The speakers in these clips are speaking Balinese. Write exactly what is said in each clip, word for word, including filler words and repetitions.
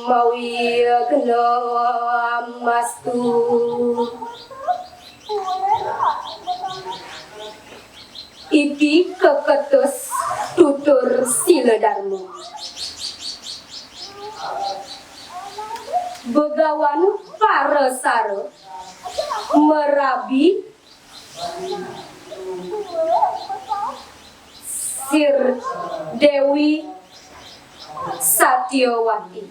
Mawighnamastu. Iti kaketus tutur sila dharma. Begawan parasara marabi Sir Dewi Satyawati.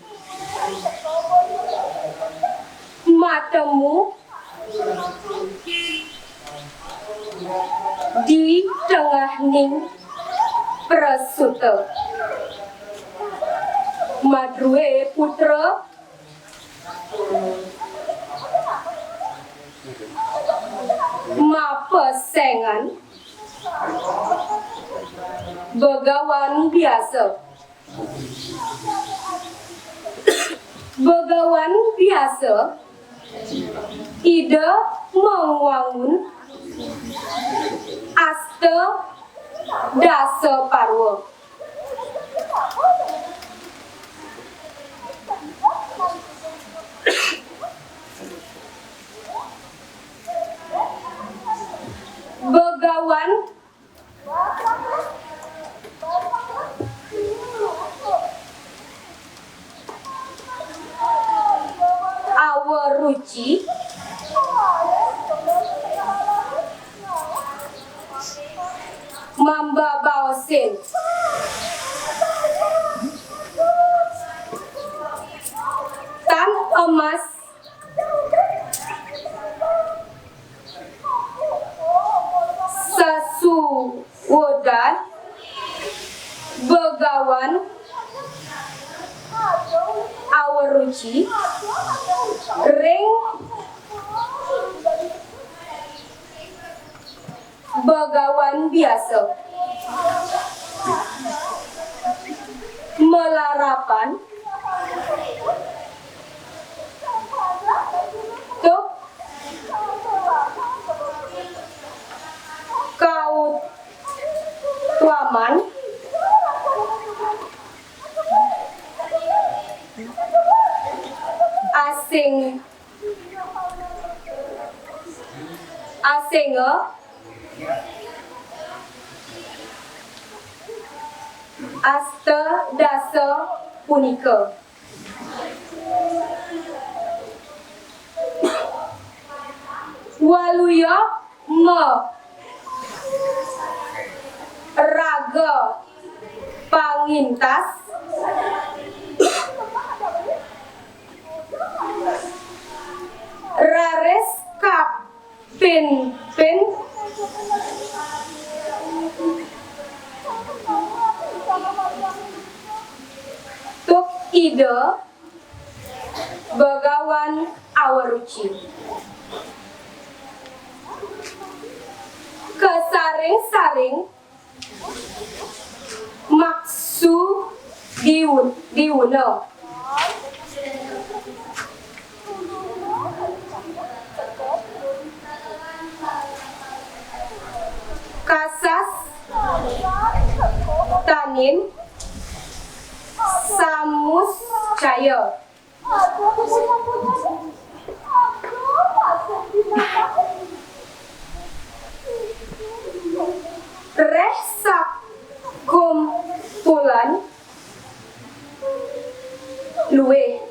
Matemu di tengahning prasuta. Madrue putra mapesengan Begawan biasa. Begawan biasa Ida mangwangun asta dasa parwa. Begawan Awaruci mambabaosin tan emas sasuudan Begawan Awaruci ring Begawan biasa. Malarapan tuk kautwaman asing asinga asta dasa punika. Waluya ma raga pangintas raris kapinpin tuk Ida Begawan Awaruci. Kasaring-saring maksu diun-, diuna. Kasas tanin samus caya. Reh sakumpulan luih.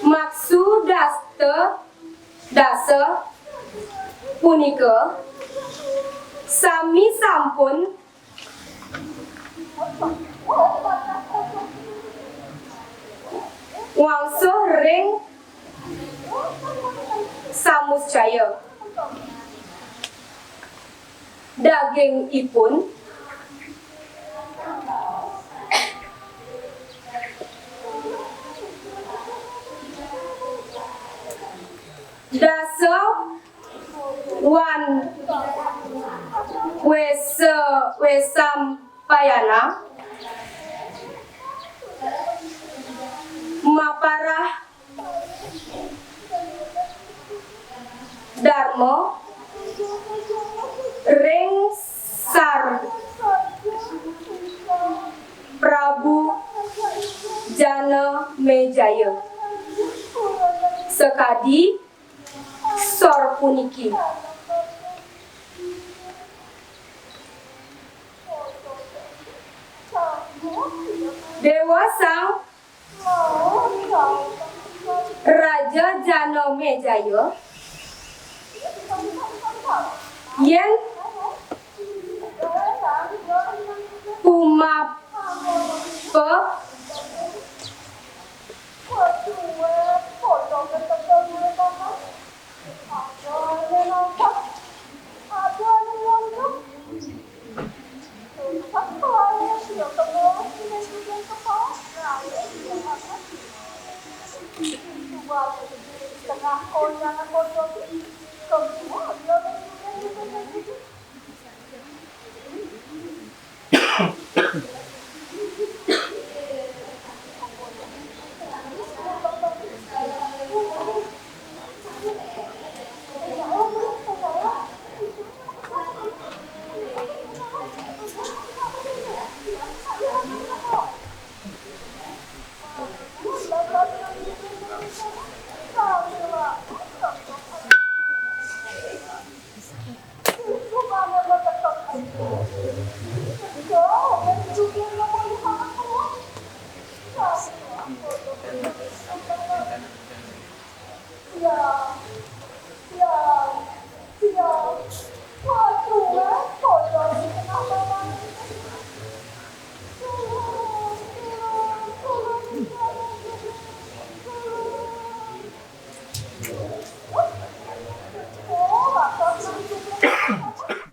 Maksu dasta dasa punika sami sampun wangsuh ring samus caya. Dagingipun dasa wan wesa wesam payana maparah dharma ring sar Ayo. Sakadi sor puniki. Déwa Sang Raja Janamejaya, yén pumapa